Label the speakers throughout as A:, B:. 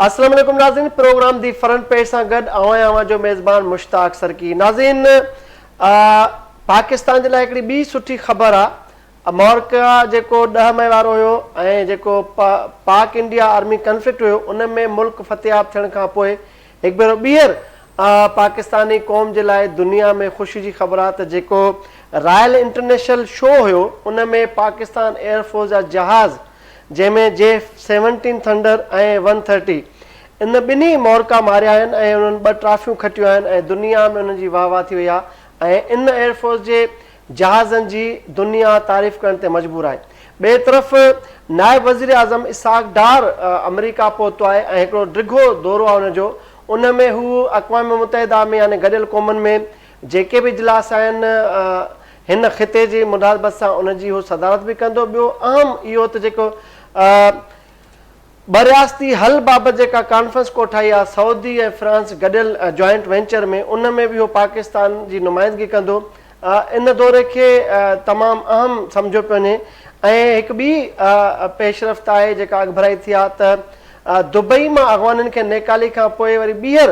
A: السلام عليڪم ناظرين پروگرام the front page سان گڏ آئون آهيان اوهان جو ميزبان مشتاق سرڪي ناظرين پاڪستان جي لاء هڪڙي ٻي سٺي خبر آ معرڪه جيڪو ڏهه مئي وارو هيو ۽ جيڪو پاڪ انڊيا آرمي ڪنفلڪٽ هيو ان ۾ ملڪ فتحياب ٿيڻ کان پوء هڪ ڀيرو ٻيهر پاڪستاني قوم جي لاء دنيا ۾ خوشي جي خبر آ ته جيڪو رائل انٽرنيشنل شو هيو ان ۾ پاڪستان ايئر فورس جا جهاز جنهن ۾ جي سيونٽين ٿنڊر ۽ ون ٿرٽي ان ٻنهي معرڪا ماريا آهن ۽ انهن ٻه ٽرافيون کٽيون آهن ۽ دنيا ۾ انهن جي واهه واهه ٿي وئي آهي ۽ ان ايئر فورس جي جهازن جي دنيا تعريف ڪرڻ تي مجبور آهي. ٻئي طرف نائب وزيراعظم اسحاق ڊار آمريڪا پهتو آهي ۽ هڪڙو ڊگهو دورو آهي ان جو ان ۾ هو اقوام متحده ۾ يعني گڏيل قومن ۾ جيڪي به اجلاس آهن هن خطي جي مناسبت سان ان جي هو صدارت به ڪندو. ٻيو اهم اهو ته جيڪو ٻه رياستي حل بابت جيڪا ڪانفرنس ڪوٺائي آهي سعودي ۽ فرانس گڏيل جوائنٽ وينچر ۾ ان ۾ به هو پاڪستان جي نمائندگي ڪندو. ان دوري کي تمام اهم سمجهيو پيو وڃي ۽ هڪ ٻي پيش رفت آهي جيڪا اڳڀرائي ٿي آهي ته دبئي مان اغوانين کي نيڪالي کان پوء وري ٻيهر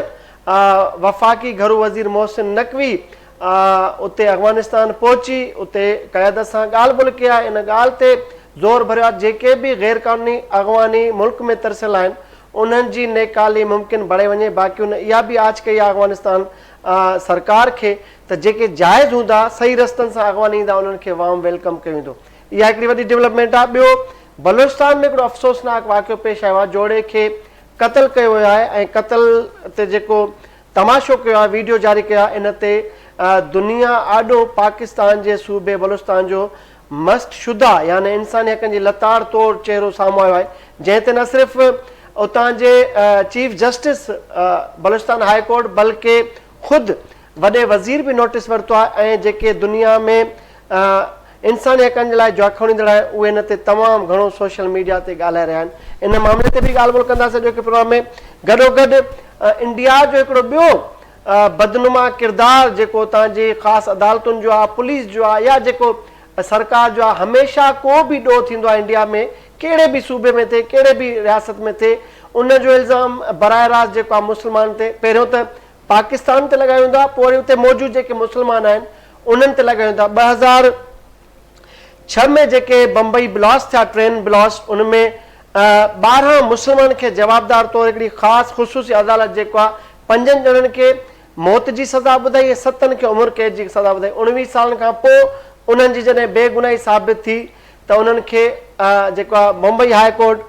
A: وفاقي گهرو وزير محسن نقوي اتي افغانستان پهچي اتي قيادت سان ڳالهه ٻولهه ڪئي آهي ان ڳالهه تي زور ڀريو آهي جيڪي به غير قانوني اغواني ملڪ ۾ ترسيل آهن انهن جي نيڪالي ممڪن بڻائي وڃي باقي ان اها به آڇ ڪئي آهي افغانستان سرڪار کي ته جيڪي جائز هوندا صحيح رستن سان اغواني ايندا انهن کي وارم welcome ڪيو ويندو اها هڪڙي وڏي ڊولپمينٽ آهي ٻيو بلوچستان ۾ هڪڙو افسوسناڪ واقعو پيش آيو آهي جوڙي کي قتل ڪيو ويو آهي ۽ قتل تي جيڪو تماشو ڪيو آهي ويڊيو جاري ڪيو آهي ان تي دنيا آڏو پاڪستان جي صوبي بلوچستان جو مسخ شده يعني انساني حقن جي لتاڙ طور چهرو سامهون آيو آهي جنهن تي نه صرف اتان جي chief justice Balochistan high court بلڪه خود وڏي وزير به نوٽيس ورتو آهي ۽ جيڪي دنيا ۾ انساني حقن جي لاء جاکوڙيندڙ آهن اهي ان تي تمام گهڻو سوشل ميڊيا تي ڳالهائي رهيا آهن ان معاملي تي به ڳالهه ٻولهه ڪنداسين اڄوڪي پروگرام ۾ گڏوگڏ انڊيا جو هڪڙو ٻيو بدنما ڪردار جيڪو اتان جي خاص عدالتن جو آهي پوليس جو آهي يا جيڪو سرڪار جو آهي هميشه ڪو به ڏوهه ٿيندو آهي انڊيا ۾ ڪهڙي به صوبي ۾ ٿئي ڪهڙي به رياست ۾ ٿئي ان جو الزام براهه راست جيڪو آهي مسلمان تي پهريون ته پاڪستان تي لڳايو ويندو آهي پوء وري اتي موجود جيڪي مسلمان آهن انهن تي لڳايو ويندو آهي. 2006 ۾ جيڪي بمبئي بلاسٽ ٿيا ٽرين بلاسٽ ان ۾ 12 مسلمانن کي جوابدار طور هڪڙي خاص خصوصي عدالت جيڪو آهي پنجن ڄڻن کي موت جي سزا ٻڌائي ۽ ستن کي عمر قيد جي سزا ٻڌائي 19 سالن کان پوء انهن جي جڏهن بي گناهي ثابت ٿي ته انهن کي جيڪو آهي بمبئي هاء ڪورٽ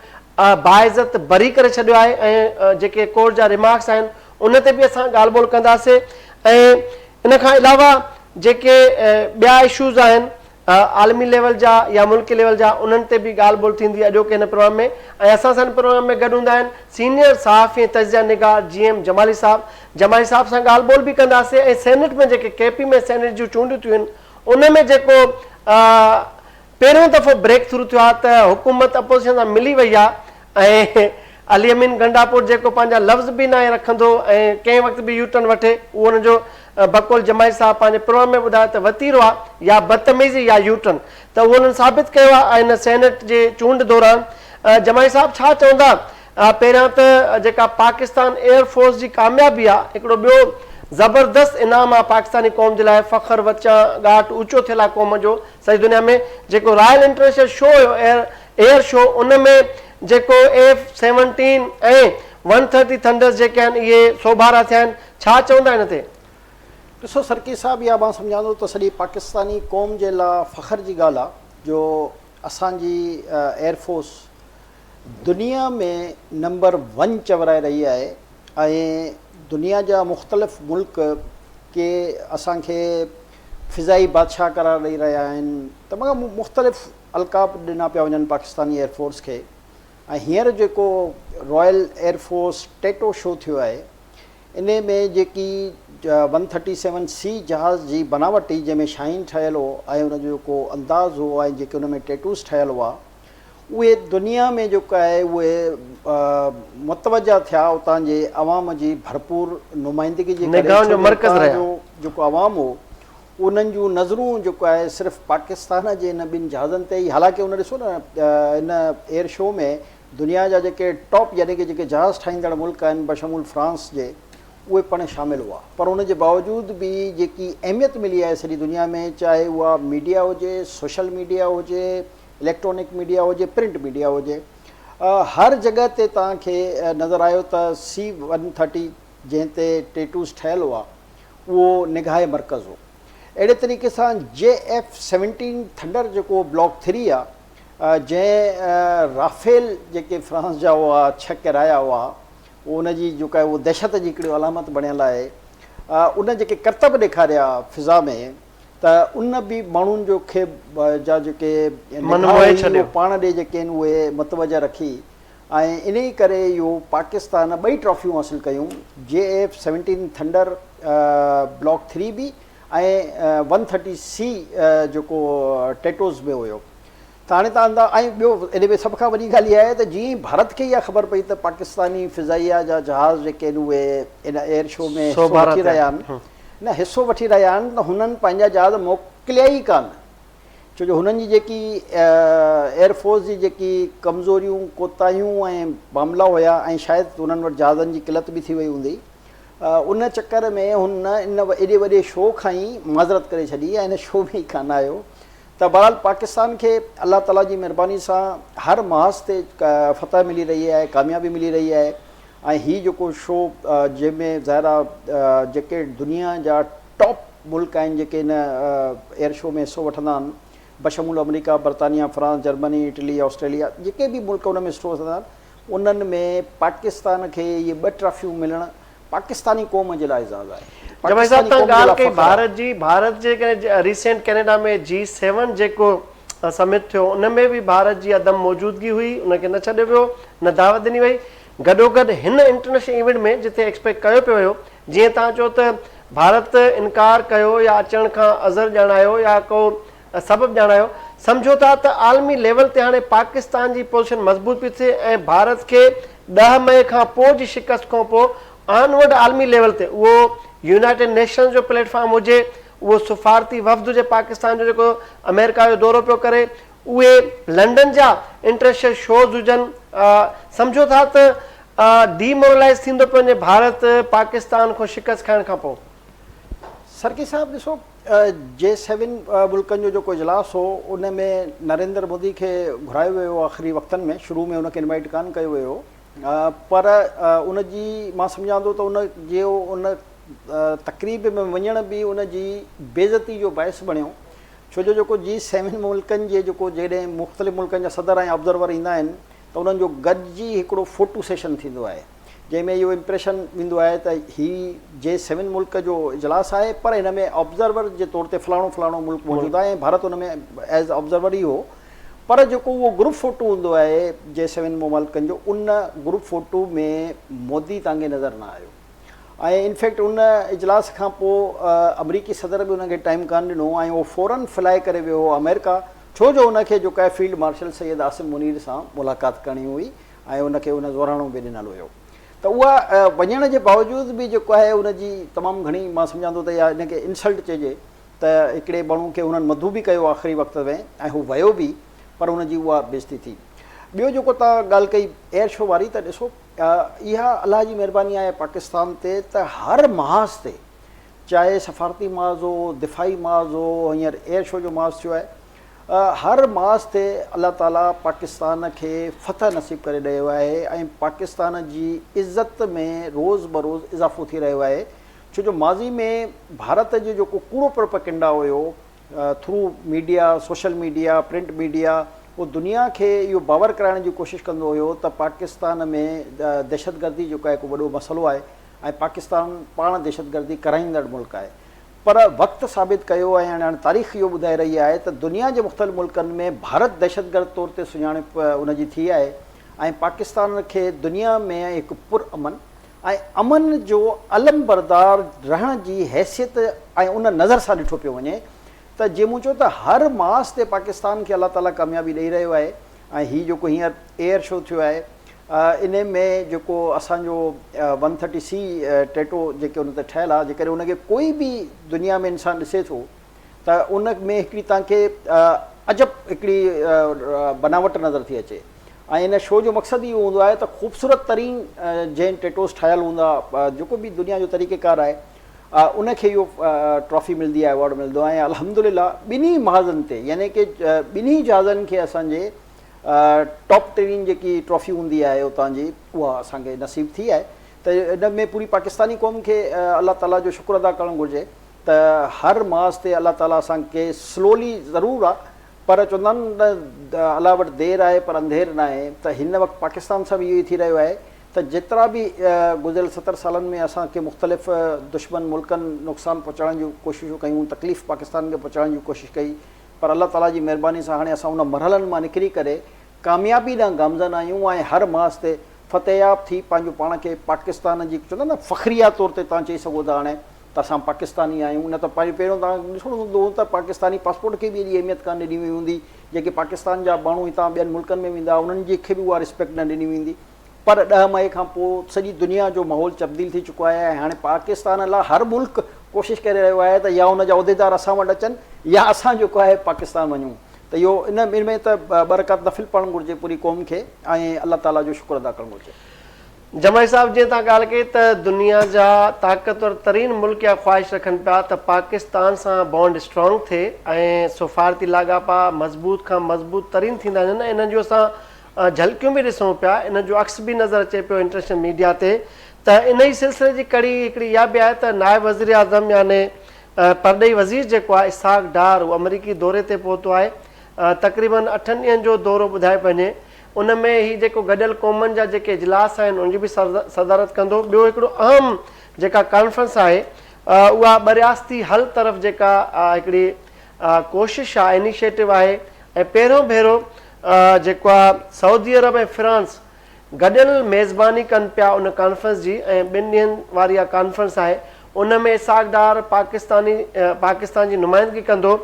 A: باعزت بري ڪري ڇڏيو آهي ۽ جيڪي ڪورٽ جا ريمارڪس آهن ان تي به اسان ڳالهه ٻولهه ڪنداسين ۽ ان کان علاوه جيڪي ٻيا اشوز آهن عالمي ليول جا يا ملڪي ليول جا انهن تي به ڳالهه ٻولهه ٿيندي اڄوڪي هن پروگرام ۾ ۽ اسان سان هن پروگرام ۾ گڏ هوندا آهن سينيئر صحافي ۽ تجزيه نگار جي ايم جمالي صاحب جمالي صاحب سان ڳالهه ٻولهه به ڪنداسين ۽ سينيٽ ۾ جيڪي ڪي پي ۾ سينيٽ جون چونڊون ٿيون آهن ان ۾ جيڪو پهريون دفعو بريڪ ٿرو ٿيو آهي ته حڪومت اپوزيشن سان ملي وئي آهي ۽ علي امين گنڊاپور جيڪو پنهنجا لفظ به ناهي رکندو ۽ ڪنهن وقت به يو ٽرن وٺي اهو ان جو بقول جماعت صاحب پنهنجي پروگرام ۾ ٻڌايو ته وتيرو آهي يا بدتميزي يا يو ٽرن ته اهو انهن ثابت ڪيو آهي ۽ ان سينيٽ جي چونڊ دوران جماعت صاحب ڇا چوندا پهريان ته جيڪا پاڪستان ايئر فورس جي ڪاميابي آ هڪڙو ٻيو زبردست انعام آ پاڪستاني قوم جي لاء فخر وچان ڳاٽ اوچو ٿيل آ قوم جو سڄي دنيا ۾ جيڪو رائل انٽرنيشنل شو هيو ايئر ايئر شو ان ۾ جيڪو F seventeen ۽ one thirty Thunders جيڪي آهن اهي سوڀارا ٿيا آهن ڇا چوندا ان تي؟
B: ڏسو سرڪي صاحب اها مان سمجهان ٿو ته سڄي پاڪستاني قوم جي لا فخر جي ڳالهه آ جو اسان جي ايئر فورس دنيا ۾ نمبر ون چورائي رهي آهي ۽ دنيا جا مختلف ملڪ ڪي اسان کي فضائي بادشاهه قرار ڏئي رهيا آهن ته مگر مختلف القاب ڏنا پيا وڃن پاڪستاني ايئر فورس کي ۽ هينئر جيڪو royal air force tattoo show ٿيو آهي انهي ۾ جيڪي ون ٿرٽي سيون سي جهاز جي بناوٽ هئي جنهن ۾ شاهين ٺهيل هو ۽ ان جو جيڪو انداز هو ۽ جيڪي ان ۾ ٽيٽوز ٺهيل هئا اهي دنيا ۾ جيڪو آهي اهي متوجه ٿيا اتان جي عوام جي ڀرپور نمائندگي جي ڪري
A: نگاهن
B: ڇو
A: جو
B: جو
A: مرڪز
B: اتان
A: رهيا.
B: جو جيڪو عوام هو انهن جون نظرون جيڪو آهي صرف پاڪستان جي ان ٻن جهازن تي ئي حالانڪه ان ڏسو نه ان ايئر شو ۾ دنيا جا جيڪي ٽاپ يعني ڪي جيڪي جهاز ٺاهيندڙ ملڪ آهن بشمول فرانس جي اهي پڻ شامل هئا پر ان جي باوجود به جيڪي اهميت ملي آهي سڄي دنيا ۾ چاهي اها ميڊيا هجي سوشل ميڊيا هجي اليڪٽرانڪ ميڊيا هجي پرنٽ ميڊيا هجي هر جڳهه تي توهان کي نظر آيو ته سي ون ٿرٽي جنهن تي ٽيٽوز ٺهيل هئا اهو نگاهه مرڪز هو اهڙي طريقي سان جي ايف سيونٽين ٿنڊر جيڪو بلاڪ ٿري آ جنهن رافيل جيڪي فرانس جا هئا ڇهه ڪيرايا هئا ان جي جيڪا اهو دهشت جي هڪڙي علامت بڻيل آهي ان جيڪي ڪرتب ڏيکاريا فضا ۾ ته ان به ماڻهن جو کي جا جيڪي
A: من موهي ڇڏيو.
B: پاڻ ڏي جيڪي آهن اهي متوجه رکي ۽ انهي ڪري اهو پاڪستان ٻئي ٽرافيون حاصل ڪيون جي F seventeen thunder block three به ۽ ون ٿرٽي سي جيڪو ٽيٽوز به هيو ته هاڻي تان اندا ۽ ٻيو ان ۾ سڀ کان وڏي ڳالهه اها آهي ته جيئن ئي ڀارت کي اها خبر پئي ته پاڪستاني فضائيه جا جهاز جيڪي آهن اهي ان ايئر شو ۾ حصو وٺي رهيا آهن نه حصو وٺي رهيا آهن ته هنن پنهنجا جهاز موڪليا ئي ڪانه ڇو جو هنن جي جيڪي ايئر فورس جي جيڪي ڪمزوريون ڪوتاهيون ۽ معاملا هيا ۽ شايد هنن وٽ جهازن جي قلت به ٿي وئي هوندي ان چڪر ۾ هن ان ايڏي وڏي شو کان ئي معذرت ڪري ڇڏي ۽ ان شو ۾ ئي ڪانه آيو ته بهرحال پاڪستان کي الله تعالي جي مهرباني سان هر محاذ تي فتح ملي رهي آهي ڪاميابي ملي رهي آهي ۽ هي جيڪو شو جنهن ۾ ظاهر آهي جيڪي دنيا جا ٽاپ ملڪ آهن جيڪي هن ايئر شو ۾ حصو وٺندا آهن بشمول آمريڪا، برطانيا، فرانس، جرمني، اٽلي، آسٽريليا جيڪي به ملڪ ان ۾ حصو وٺندا آهن انهن ۾ پاڪستان کي اهي ٻه ٽرافيون ملڻ پاڪستاني قوم جي لاء اعزاز آهي.
A: جماعي صاحب
B: پاڪستاني
A: تان
B: قوم جي
A: ڳالهه
B: لاء
A: ڪئي
B: فخر آهي.
A: ڀارت جي ڀارت جي ڪڏهن ريسينٽ ڪينيڊا ۾ جي سيون جيڪو سمٽ ٿيو ان ۾ به ڀارت جي عدم موجودگي هئي ان کي نه ڇڏيو ويو نه دعوت ڏني وئي گڏوگڏ هن انٽرنيشنل ايونٽ ۾ جتي ايڪسپيڪٽ ڪيو پيو ويو جيئن توهان چيو ته ڀارت انڪار ڪيو يا اچڻ کان عذر ڄاڻايو يا ڪو سبب ڄاڻايو، سمجهو ٿا ته عالمي ليول تي هاڻي پاڪستان جي پوزيشن مضبوط پئي ٿئي ۽ ڀارت کي ڏهه مئي کان پوء جي شڪست کان پوء آنورڊ عالمي ليول تي اهو يونائيٽيڊ نيشنز جو پليٽ فارم هجي اهو سفارتي وفد هجي پاڪستان جو جيڪو آمريڪا جو دورو پيو ڪري اهي لنڊن جا انٽرنيشنل شوز هجن سمجهو ٿا ته ڊي مورلائيز ٿيندو پيو وڃي ڀارت پاڪستان کان شڪست کائڻ کان پوء.
B: سرڪي صاحب ڏسو جي سيون ملڪن جو جيڪو اجلاس هو ان ۾ نريندر مودي کي گهرايو ويو هو آخري وقتن ۾ شروع ۾ ان کي انوائيٽ ڪانه ڪيو ويو هو پر ان جي مان سمجهان ٿو ته ان جي ان تقريب ۾ وڃڻ به ان جي بيعزتي جو باعث بڻيو ڇو جو جيڪو جي سيون ملڪن جي جيڪو جڏهن مختلف ملڪن جا صدر ۽ آبزرور ايندا آهن ته انهن جو گڏجي هڪڙو فوٽو سيشن ٿيندو آهي جنهن ۾ اهو امپريشن ويندو آهي ته هي جي سيون ملڪ جو اجلاس آهي پر هن ۾ آبزرور جي طور تي فلاڻو فلاڻو ملڪ موجود آهي ۽ ڀارت ان ۾ ايز آبزرور ئي هو پر جيڪو اهو گروپ فوٽو هوندو آهي جي سيون ممالڪن جو ان گروپ فوٽو ۾ مودي تان کي نظر نه آيو ۽ انفيڪٽ ان اجلاس کان پوء آمريڪي صدر به ان کي ٽائيم ڪانه ڏنو ۽ اهو فورن فلائي ڪري ويو هو آمريڪا ڇو جو ان کي جيڪو آهي فيلڊ مارشل سيد عاصم منير سان ملاقات ڪرڻي هئي ۽ ان کي ان زوراڻو به ڏنل هيو ته اها وڃڻ جي باوجود به جيڪو آهي ان جي تمام گهڻي مان سمجهان ٿو ته اها ان کي انسلٽ چئجي ته هڪڙي ماڻهو کي انهن مدعو به ڪيو آخري وقت ۾ ۽ هو ويو به پر ان جي اها بيعزتي ٿي. ٻيو جيڪو توهان ڳالهه ڪئي ايئر شو واري ته ڏسو اها الله جي مهرباني آهي پاڪستان تي ته هر محاذ تي چاهي سفارتي محاذ هو، دفاعي محاذ هو، هينئر ايئر شو جو محاذ ٿيو آهي هر محاذ تي الله تعالي پاڪستان کي فتح نصيب ڪري رهيو آهي ۽ پاڪستان جي عزت ۾ روز بروز اضافو ٿي رهيو آهي ڇو جو ماضي ۾ ڀارت جو جيڪو ڪوڙو پروپيگنڊا هيو through media, social media, print media اهو دنيا کي اهو باور ڪرائڻ جي ڪوشش ڪندو هيو ته پاڪستان ۾ دهشتگردي جيڪو آهي هڪ وڏو مسئلو آهي ۽ پاڪستان پاڻ دهشتگردي ڪرائيندڙ ملڪ آهي پر وقت ثابت ڪيو ۽ هاڻي تاريخ اهو ٻڌائي رهي آهي ته دنيا جي مختلف ملڪن ۾ ڀارت دهشتگرد طور تي سڃاڻپ ان جي ٿي آهي ۽ پاڪستان کي دنيا ۾ هڪ پر امن ۽ امن جو علمبردار رهڻ جي حيثيت ۽ ان نظر سان ڏٺو پيو وڃي ته جيئن مون چيو ته هر ماس تي پاڪستان کي الله تعاليٰ ڪاميابي ڏئي رهيو آهي ۽ هي جيڪو هينئر ايئر شو ٿيو آهي انهي ۾ جيڪو اسان جو ون ٿرٽي سي ٽيٽو جيڪي ان تي ٺهيل آهي جيڪڏهن ان کي ڪوئي به دنيا ۾ انسان ڏسي ٿو ته ان ۾ هڪڙي توهان کي عجب هڪڙي بناوٽ نظر ٿي اچي ۽ ان شو جو مقصد اهو هوندو آهي ته خوبصورت ترين جنهن ٽيٽوز ٺاهيل هوندا جيڪو به دنيا جو طريقه ڪار آهي ان کي اهو ٽرافي ملندي آهي ايوارڊ ملندو آهي ۽ الحمدلله ٻنهي محاذن تي يعني ڪي ٻنهي جهازن کي اسان جي ٽاپ ترين جيڪي ٽرافي هوندي آهي اتان جي اها اسان کي نصيب ٿي آهي ته ان ۾ پوري پاڪستاني قوم کي الله تعالي جو شڪر ادا ڪرڻ گهرجي ته هر محاذ تي الله تعالي اسان کي سلولي ضرور آ پر چوندا آهن نه الله وٽ دير آهي پر انڌير ناهي ته هن وقت پاڪستان سان به اهو ئي ٿي رهيو آهي ته جيترا به گذريل 70 سالن ۾ اسان کي مختلف دشمن ملڪن نقصان پهچائڻ جون ڪوششون ڪيون تڪليف پاڪستان کي پهچائڻ جي ڪوشش ڪئي پر الله تعالي جي مهرباني سان هاڻي اسان ان مرحلن مان نڪري ڪري ڪاميابي ڏانهن گامزن آهيون ۽ هر محاذ تي فتحياب ٿي پنهنجو پاڻ کي پاڪستان جي چوندا آهن نه فخريه طور تي توهان چئي سگهو ٿا هاڻي ته اسان پاڪستاني آهيون نه ته پهريون توهان ڏسڻو هوندو هو ته پاڪستاني پاسپورٽ کي به ايڏي اهميت ڪانه ڏني وئي هوندي جيڪي پاڪستان جا ماڻهو هتان ٻين ملڪن ۾ ويندا انهن جي کي به اها رسپيڪٽ نه ڏني ويندي پر 10 مئي کان پوء سڄي دنيا جو ماحول تبديل ٿي چڪو آهي ۽ هاڻي پاڪستان لاء هر ملڪ ڪوشش ڪري رهيو آهي ته يا ان جا عهديدار اسان وٽ اچن يا اسان جيڪو آهي پاڪستان وڃون ته اهو ان ۾ ته ٻه رڪعت نفل پڙهڻ گهرجي پوري قوم کي ۽ الله تعاليٰ جو شڪر ادا ڪرڻ گهرجي.
A: جمعي صاحب جيئن توهان ڳالهه ڪئي ته دنيا جا طاقتور ترين ملڪ اها خواهش رکن پيا ته پاڪستان سان بانڊ اسٽرانگ ٿئي ۽ سفارتي لاڳاپا مضبوط کان مضبوط ترين ٿيندا وڃن ۽ انهن جون اسان جهلڪيون به ڏسون پيا ان جو عڪس به نظر اچي پيو انٽرنيشنل ميڊيا تي ته انهي سلسلي جي ڪڙي هڪڙي اها به آهي ته نائب وزيراعظم يعني پرڏيهي وزير جيڪو آهي اسحاق ڊار اهو آمريڪي دوري تي پهتو آهي تقريبن اٺن ڏينهن جو دورو ٻڌايو پيو وڃي ان ۾ هي جيڪو گڏيل قومن جا جيڪي اجلاس آهن ان جي به صدارت ڪندو. ٻيو هڪڙو اهم جيڪا ڪانفرنس آهي اها ٻه رياستي حل طرف جيڪا هڪڙي ڪوشش آهي انيشيٽو آهي ۽ پهريون ڀيرو جيڪو آهي سعودي عرب ۽ فرانس گڏيل ميزباني ڪن پيا ان ڪانفرنس جي ۽ ٻن ڏينهن واري اها ڪانفرنس آهي ان ۾ اسحاق ڊار پاڪستاني پاڪستان جي نمائندگي ڪندو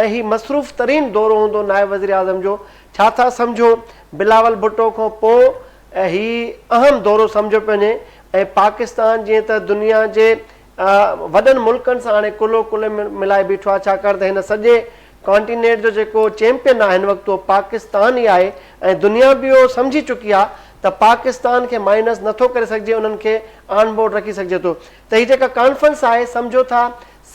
A: ۽ هي مصروف ترين دورو هوندو نائب وزيراعظم جو ڇا ٿا سمجهو بلاول ڀٽو کان پوء هي اهم دورو سمجهيو پيو وڃي ۽ پاڪستان جيئن ته دنيا جي وڏن ملڪن سان هاڻي ڪلهو ڪلهي ۾ ملائي بيٺو آهي ڇاڪاڻ ته هن سڄي ڪانٽينينٽ جو جيڪو چيمپيئن آهي هن وقت اهو پاڪستان ئي آهي ۽ دنيا به اهو سمجهي چڪي آهي ته پاڪستان کي مائنس نٿو ڪري سگهجي انهن کي آن بورڊ رکي سگهجي ٿو ته هي جيڪا ڪانفرنس آهي سمجهو ٿا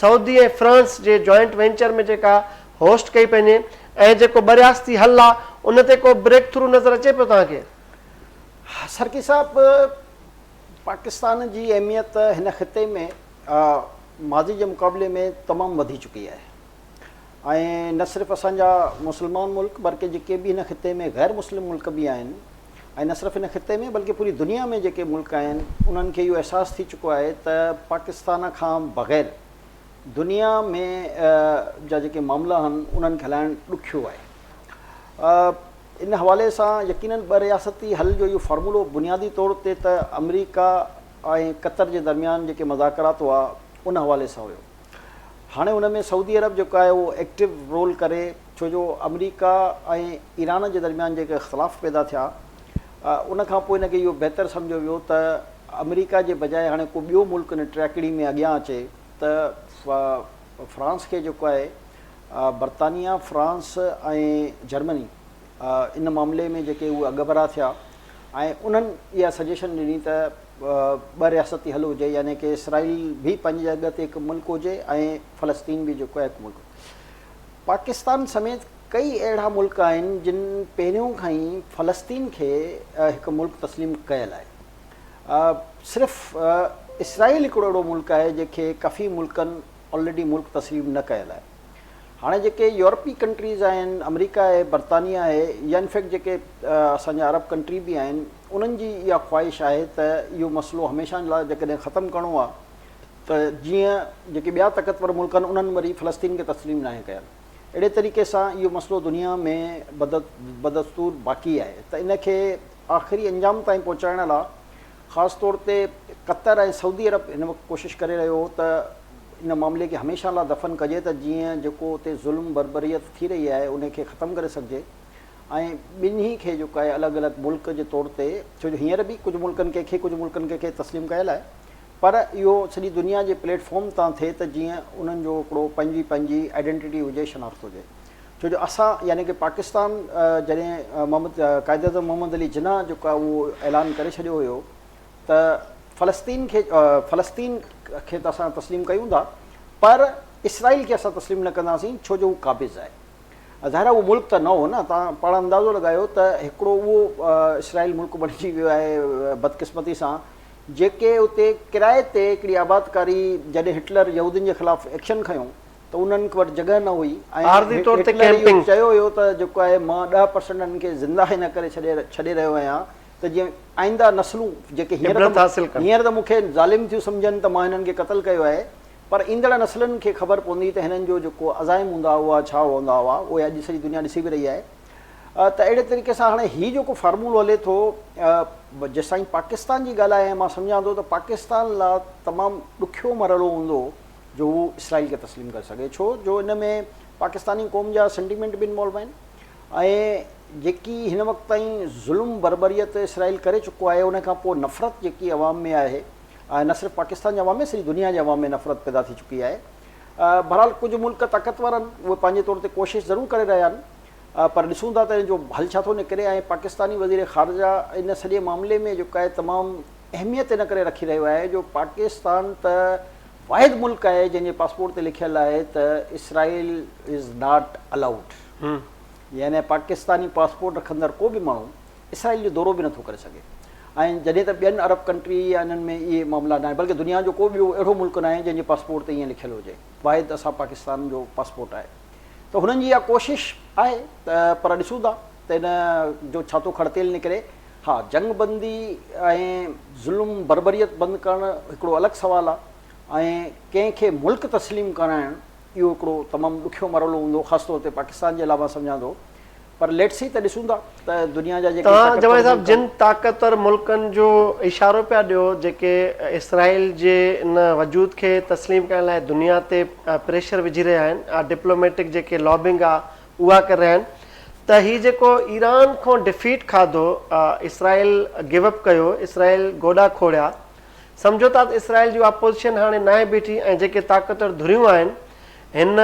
A: سعودي ۽ فرانس جي جوائنٽ وينچر ۾ جيڪا هوسٽ ڪئي پئي وڃي ۽ جيڪو ٻه رياستي حل آ ان تي ڪو بريڪ ٿرو نظر اچي پيو توهان کي؟
B: سرڪي صاحب پاڪستان جي اهميت هن خطي ۾ ماضي جي مقابلي ۾ تمام وڌي چڪي آهي ۽ نه صرف اسان جا مسلمان ملڪ بلڪه جيڪي به هن خطي ۾ غير مسلم ملڪ به آهن ۽ نه صرف هن خطي ۾ بلڪه پوري دنيا ۾ جيڪي ملڪ آهن انهن کي اهو احساس ٿي چڪو آهي ته پاڪستان کان بغير دنيا ۾ جا جيڪي معاملا آهن انهن کي هلائڻ ڏکيو آهي. ان حوالي سان يقينن ٻه رياستي حل جو اهو فارمولو بنيادي طور تي ته آمريڪا ۽ قطر جي درميان جيڪي مذاڪرات هئا ان حوالي سان هيو. هاڻي ان ۾ سعودي عرب جيڪو آهي اهو ايڪٽو رول ڪري ڇو جو آمريڪا ۽ ايران جي درميان جيڪي اختلاف پيدا ٿيا ان کان پوء ان کي اهو بهتر سمجهيو ويو ته آمريڪا جي بجاء هاڻي ڪو ٻيو ملڪ ان ٽريڪڙي ۾ اڳيان اچي ته فرانس کي جيڪو آهي برطانيا، فرانس ۽ جرمني ان معاملي ۾ جيڪي اهي اڳڀرا ٿيا ۽ انهن اها سجيشن ڏني ته ٻه رياستي حل هجي يعني ڪي اسرائيل به پنهنجي جڳهه تي هڪ ملڪ هجي ۽ فلسطين به جيڪو آهي هڪ ملڪ. پاڪستان سميت ڪئي اهڙا ملڪ آهن جن پهريون کان ئي فلسطين کي هڪ ملڪ تسليم ڪيل آهي. صرف اسرائيل هڪڙو اهڙو ملڪ آهي جنهن کي ڪافي ملڪن آلريڊي ملڪ تسليم نه ڪيل آهي. هاڻي جيڪي يورپي ڪنٽريز آهن، آمريڪا آهي، برطانيا آهي يا انفيڪٽ جيڪي اسان جا عرب ڪنٽري به آهن انهن جي اها خواهش آهي ته اهو مسئلو هميشه لاء جيڪڏهن ختم ڪرڻو آهي ته جيئن جيڪي ٻيا طاقتور ملڪ آهن انهن وري فلسطين کي تسليم ناهي ڪيل اهڙي طريقي سان اهو مسئلو دنيا ۾ بدستور باقي آهي ته ان کي آخري انجام تائين پهچائڻ لاء خاص طور تي قطر ۽ سعودي عرب هن وقت ڪوشش ڪري رهيو هو ته ان معاملي کي هميشه لاء دفن ڪجي ته جيئن جيڪو اتي ظلم بربريت ٿي رهي آهي ان کي ختم ڪري سگهجي ۽ ٻنهي کي جيڪو آهي الڳ الڳ ملڪ جي طور تي ڇو جو هينئر به ڪجهه ملڪن ڪنهن کي ڪجهه ملڪن ڪنهن کي تسليم ڪيل آهي پر اهو سڄي دنيا جي پليٽ فارم تان ٿئي ته جيئن انهن جو هڪڙو پنهنجي پنهنجي آئيڊنٽيٽي هجي شناخت هجي. ڇو جو اسان يعني ڪه پاڪستان جڏهن محمد قائد اعظم محمد علي جناح جيڪو آهي اهو اعلان ڪري ڇڏيو هيو ته فلسطين کي فلسطين کي ته اسان تسليم ڪيون ٿا پر اسرائيل کي اسان تسليم نه ڪنداسين ڇو جو هو قابض آهي. ظاهر آهي اهو ملڪ ته نه هو نه، توهان پاڻ اندازو لڳايو ته هڪڙو اهو اسرائيل ملڪ بڻجي ويو آهي بدقسمتي سان جيڪي اتي ڪرائي تي هڪڙي آبادڪاري جڏهن هٽلر يهودين جي خلاف ايڪشن کنيو ته انهن وٽ جڳهه نه هئي ۽
A: عارضي طور تي
B: هٽلر اهو
A: ڪيمپنگ.
B: چيو هيو ته جيڪو آهي مان 10% انهن کي زنده ئي نه ڪري ڇڏي ڇڏي رهيو آهيان ته جيئن آئنده نسلون جيڪي هينئر
A: عبرت
B: ته
A: حاصل ڪن.
B: هينئر ته مون کي ظالم ٿيون سمجهن ته مان هنن کي قتل ڪيو آهي پر ايندڙ نسلن کي خبر پوندي ته هنن جو جيڪو عزائم هوندا هئا اها ڇا هوندا هئا اهي اڄ سڄي دنيا ڏسي به رهي آهي ته اهڙي طريقي سان هاڻي هي جيڪو فارمولو هلي ٿو جيستائين پاڪستان جي ڳالهه آهي ۽ مان سمجهان ٿو ته پاڪستان لا تمام ڏکيو مرحلو هوندو جو هو اسرائيل کي تسليم ڪري سگهي ڇو جو ان ۾ پاڪستاني قوم جا سينٽيمينٽ به انوالو آهن ۽ جيڪي هن وقت تائين ظلم بربريت اسرائيل ڪري چڪو آهي ان کان پوء نفرت جيڪي عوام ۾ آهي ۽ نه صرف پاڪستان جي عوام ۾ سڄي دنيا جي عوام ۾ نفرت پيدا ٿي چڪي آهي. بھرحال ڪجهه ملڪ طاقتور آهن اهي پنهنجي طور تي ڪوشش ضرور ڪري رهيا آهن پر ڏسون ٿا ته ان جو حل ڇا ٿو نڪري ۽ پاڪستاني وزير خارجه ان سڄي معاملي ۾ جيڪو آهي تمام اهميت ان ڪري رکي رهيو آهي جو پاڪستان ته واحد ملڪ آهي جنهن جي پاسپورٽ تي لکيل آهي ته اسرائيل is not allowed يعني پاڪستاني پاسپورٽ رکندڙ ڪو به ماڻهو اسرائيل جو دورو به نٿو ڪري سگهي ۽ جڏهن ته ٻين عرب ڪنٽري يا انهن ۾ اهي معاملا ناهن بلڪه دنيا جو ڪو ٻيو اهڙو ملڪ ناهي جنهن جي پاسپورٽ تي ائين لکيل هجي واحد اسان پاڪستان جو پاسپورٽ آهي ته هنن جي اها ڪوشش آهي ته پر ڏسون ٿا ته ان جو ڇا ٿو کڙتيل نڪري ها جنگ بندي ۽ ظلم بربريت بند ڪرڻ هڪڙو الڳ سوال آهي ۽ ڪنهن کي ملڪ تسليم ڪرائڻ اهو هڪڙو تمام ڏکيو مرحلو هوندو خاص طور تي پاڪستان جي لاء مان سمجهان ٿو پر ليٽ سي ته ڏسون ٿا ته دنيا جا جيڪي
A: توهان
B: طاقتور
A: جمالي صاحب
B: ملڪ
A: جن
B: آهن.
A: طاقتور ملڪن جو اشارو پيا ڏيو جيڪي اسرائيل جي ان وجود کي تسليم ڪرڻ لاء دنيا تي پريشر وجهي رهيا آهن ڊپلوميٽڪ جيڪي لابنگ آ اها ڪري رهيا آهن ته هي جيڪو ايران کان ڊفيٽ کاڌو اسرائيل گيو اپ ڪيو اسرائيل گوڏا کوڙيا سمجهو ٿا ته اسرائيل جي اها پوزيشن هاڻي ناهي بيٺي ۽ جيڪي طاقتور ڌريون آهن هن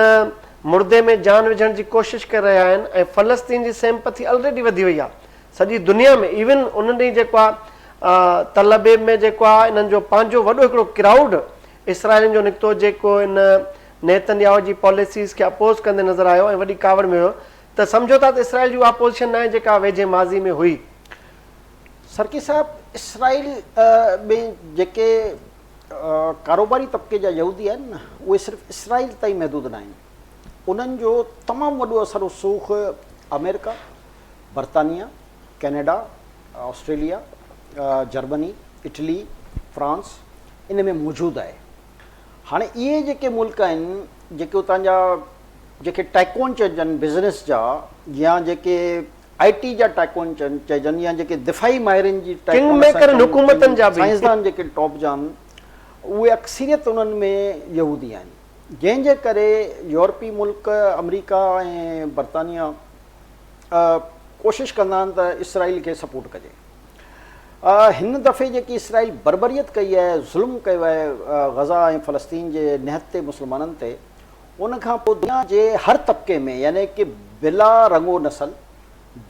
A: مڙدي ۾ جان وجهڻ جي ڪوشش ڪري رهيا آهن ۽ فلسطين جي سيمپٿي الريڊي وڌي وئي آهي سڄي دنيا ۾ ايون انهن ڏينهن جيڪو آهي تل ابيب ۾ جيڪو آهي انهن جو پنهنجو وڏو هڪڙو ڪرائوڊ اسرائيلين جو نڪتو جيڪو ان نيتن ياهو جي پاليسيز کي اپوز ڪندي نظر آيو ۽ وڏي ڪاوڙ ۾ هيو ته سمجهو ٿا ته اسرائيل جي اها پوزيشن ناهي جيڪا ويجهي ماضي ۾ هئي.
B: سرڪي صاحب اسرائيل ۾ جيڪي ڪاروباري طبقي جا يهودي آهن نه اهي صرف اسرائيل تائين محدود ناهن انهن جو تمام وڏو اثر رسوخ آمريڪا، برطانيا، ڪينيڊا، آسٽريليا، جرمني، اٽلي، فرانس ان ۾ موجود آهي. هاڻي اهي جيڪي ملڪ آهن جيڪي اتان جا جيڪي ٽائڪون چئجن بزنس جا يا جيڪي آء ٽي جا ٽائڪون چئجن يا جيڪي دفاعي ماهرين جي
A: ڪنگ
B: ٽائڪون اسان
A: ميڪرن
B: چئون
A: حڪومتن جا به.
B: سائنسدان جيڪي ٽاپ جا آهن اهي اڪثريت انهن ۾ يهودي آهن جنهن جي ڪري يورپي ملڪ آمريڪا ۽ برطانيا ڪوشش ڪندا آهن ته اسرائيل کي سپورٽ ڪجي هن دفعي جيڪي اسرائيل بربريت ڪئي آهي ظلم ڪيو آهي غزه ۽ فلسطين جي نهتي مسلمانن تي ان کان پوء دنيا جي هر طبقي ۾ يعني ڪه بلا رنگ و نسل،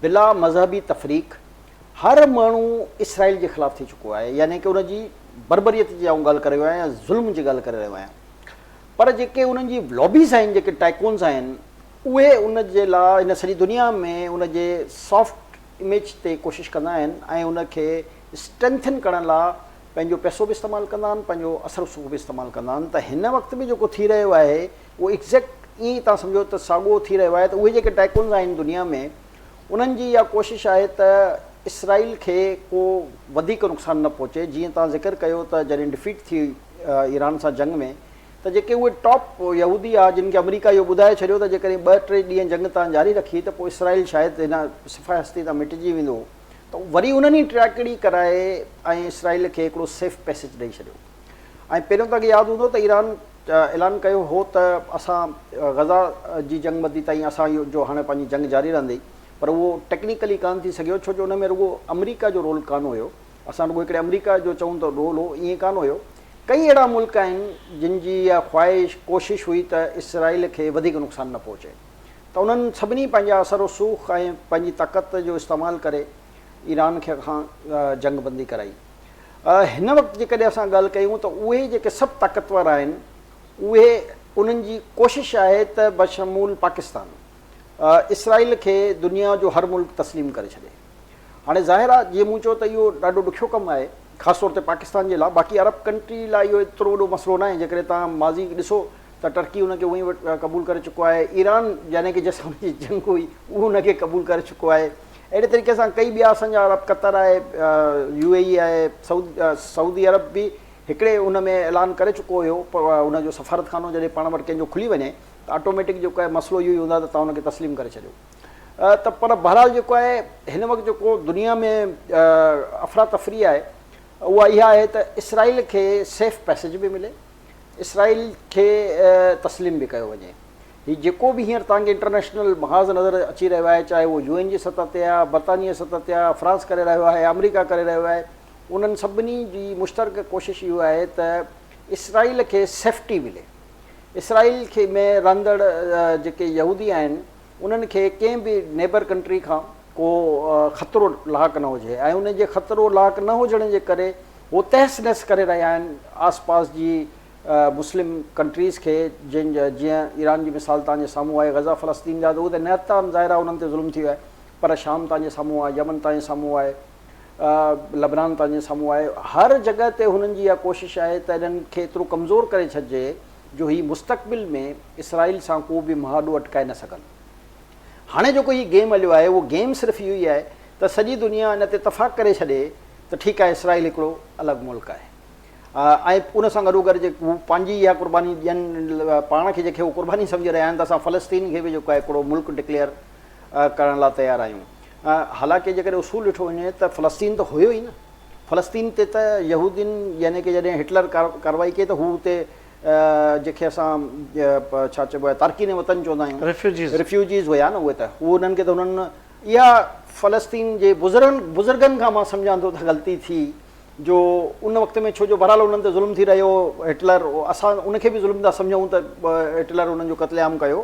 B: بلا مذهبي تفريق هر ماڻهو اسرائيل جي خلاف ٿي چڪو آهي يعني ڪه ان جي بربريت جي آئون ڳالهه ڪري رهيو آهيان يا ظلم جي ڳالهه ڪري رهيو آهيان پر جيڪي انهن جي لابيز آهن جيڪي ٽائڪونز آهن اهي ان جي لاء هن سڄي دنيا ۾ ان جي سافٽ اميج تي ڪوشش ڪندا آهن ۽ ان کي اسٽرينٿن ڪرڻ لاء پنهنجو پئسو به استعمال ڪندا آهن پنهنجو اثر رسوخ به استعمال ڪندا آهن ته هن وقت به جيڪو ٿي رهيو آهي اهو ايگزيڪٽ ائين ئي توهان سمجهو ته ساڳو ٿي رهيو آهي ته اهي جيڪي ٽائڪونز آهن دنيا ۾ انهن جي اها ڪوشش آهي ته اسرائيل کي ڪو وڌيڪ نقصان نه پهچي جيئن توهان ذڪر ڪيو ته جڏهن ڊفيٽ ٿي ايران سان جنگ ۾ ته جيڪي اهي ٽاپ يهودي آ جن کي آمريڪا اهو ٻڌائي ڇڏيو ته جيڪڏهن ٻه ٽي ڏينهن جنگ توهان جاري رکي ته پوء اسرائيل شايد هن صفحه هستي تان مٽجي ويندو ته وري انهن ئي ٽراڪڙي ڪرائي ۽ اسرائيل کي هڪڙو سيف پئسيج ڏئي ڇڏيو ۽ پهريون توهان کي ياد هوندو ته ايران اعلان ڪيو هو ته اسان غزه جي جنگ بندي تائين اسان جو هاڻي پنهنجي جنگ جاري رهندي پر اهو ٽيڪنيڪلي ڪانه ٿي سگهيو ڇو جو ان ۾ رڳو آمريڪا جو رول ڪانه هيو اسان رڳو هڪڙي آمريڪا جو چئون ته رول هو ائين ڪانه هيو ڪئي اهڙا ملڪ آهن جن جي اها خواهش ڪوشش هئي ته اسرائيل کي وڌيڪ نقصان نه پهچي. ته انهن سڀني پنهنجا اثر رسوخ ۽ پنهنجي طاقت جو استعمال ڪري ايران کي کان جنگ بندي ڪرائي. هن وقت جيڪڏهن اسان ڳالهه ڪيون ته اهي جيڪي سڀ طاقتور آهن اهي انهن جي ڪوشش آهي ته بشمول پاڪستان اسرائيل کي دنيا جو هر ملڪ تسليم ڪري ڇڏي. هاڻي ظاهر آهي جيئن مون چيو ته اهو ڏاڍو ڏکيو ڪم آهي خاص طور تي پاڪستان جي لاء باقي عرب ڪنٽري لاء اهو ايترو وڏو مسئلو ناهي جيڪڏهن توهان ماضي ڏسو ته ٽرڪي ان کي اونئي قبول ڪري چڪو آهي ايران يعني ڪي جنهن سان ان جي جنگ هئي اهو ان کي قبول ڪري چڪو آهي اهڙي طريقي سان ڪئي ٻيا اسان جا عرب قطر آهي يو اي اي آهي سعودي عرب به هڪڙي ان ۾ اعلان ڪري چڪو هيو پر ان جو سفارتخانو جڏهن پاڻ وٽ ڪنهن جو کلي وڃي ته آٽوميٽڪ جيڪو آهي مسئلو اهو ئي هوندو آهي ته توهان ان کي تسليم ڪري ڇڏيو ته پر بهرحال جيڪو آهي هن وقت جيڪو دنيا ۾ افراتفري آهي اها اها آهي ته اسرائيل کي سيف پئسيج به ملي اسرائيل کي تسليم به ڪيو وڃي هي جيڪو به هينئر توهان کي انٽرنيشنل محاذ نظر اچي رهيو آهي چاهي اهو يو اين جي سطح تي آهي برطانيه جي سطح تي آهي فرانس ڪري رهيو آهي آمريڪا ڪري رهيو آهي انهن سڀني جي مشترڪه ڪوشش اهو آهي ته اسرائيل کي سيفٽي ملي اسرائيل کي ۾ رهندڙ جيڪي يهودي آهن انهن کي ڪنهن به نيبر ڪنٽري کان ڪو خطرو لاحق نه هجي ۽ ان جي خطرو لاحق نه هجڻ جي ڪري هو تهس نهس ڪري رهيا آهن آس پاس جي مسلم ڪنٽريز کي جن جيئن ايران جي مثال توهان جي سامهون آهي غزه فلسطين جا ته اهي ته نهتا ظاهر آهي انهن تي ظلم ٿي ويو آهي پر شام توهان جي سامهون آهي يمن توهان جي سامهون آهي لبنان توهان جي سامهون آهي هر جڳهه تي هنن جي اها ڪوشش آهي ته انهن کي ايترو ڪمزور ڪري ڇڏجي جو هي مستقبل ۾ اسرائيل سان ڪو به مهاڏو اٽڪائي نه سگهن. هاڻي جيڪو هي گيم هليو آهي اهو گيم صرف اهو ئي آهي ته سڄي دنيا ان تي اتفاق ڪري ڇڏي ته ٺيڪ آهي اسرائيل هڪڙو الڳ ملڪ آهي ۽ ان سان گڏوگڏ جيڪو هو پنهنجي اها قرباني ڏين پاڻ کي جيڪي هو قرباني سمجهي رهيا آهن ته اسان فلسطين کي به جيڪو آهي هڪڙو ملڪ ڊڪليئر ڪرڻ لاء تيار آهيون. حالانڪه جيڪڏهن اصول ڏٺو وڃي ته فلسطين ته هيو ئي نه. فلسطين تي ته يهودين يعني ڪه جڏهن هٽلر ڪارروائي ڪئي ته هو اتي جنهن کي اسان ڇا چئبو آهي تارڪين وطن چوندا آهيون ريفيوجيز ريفيوجيز هيا نه اهي ته هو انهن کي ته انهن اها فلسطين جي بزرگن بزرگن کان مان سمجهان ٿو ته غلطي ٿي جو ان وقت ۾ ڇو جو بهرحال انهن تي ظلم ٿي رهيو هٽلر اسان ان کي به ظلم ٿا سمجهون ته هٽلر انهن جو قتل عام ڪيو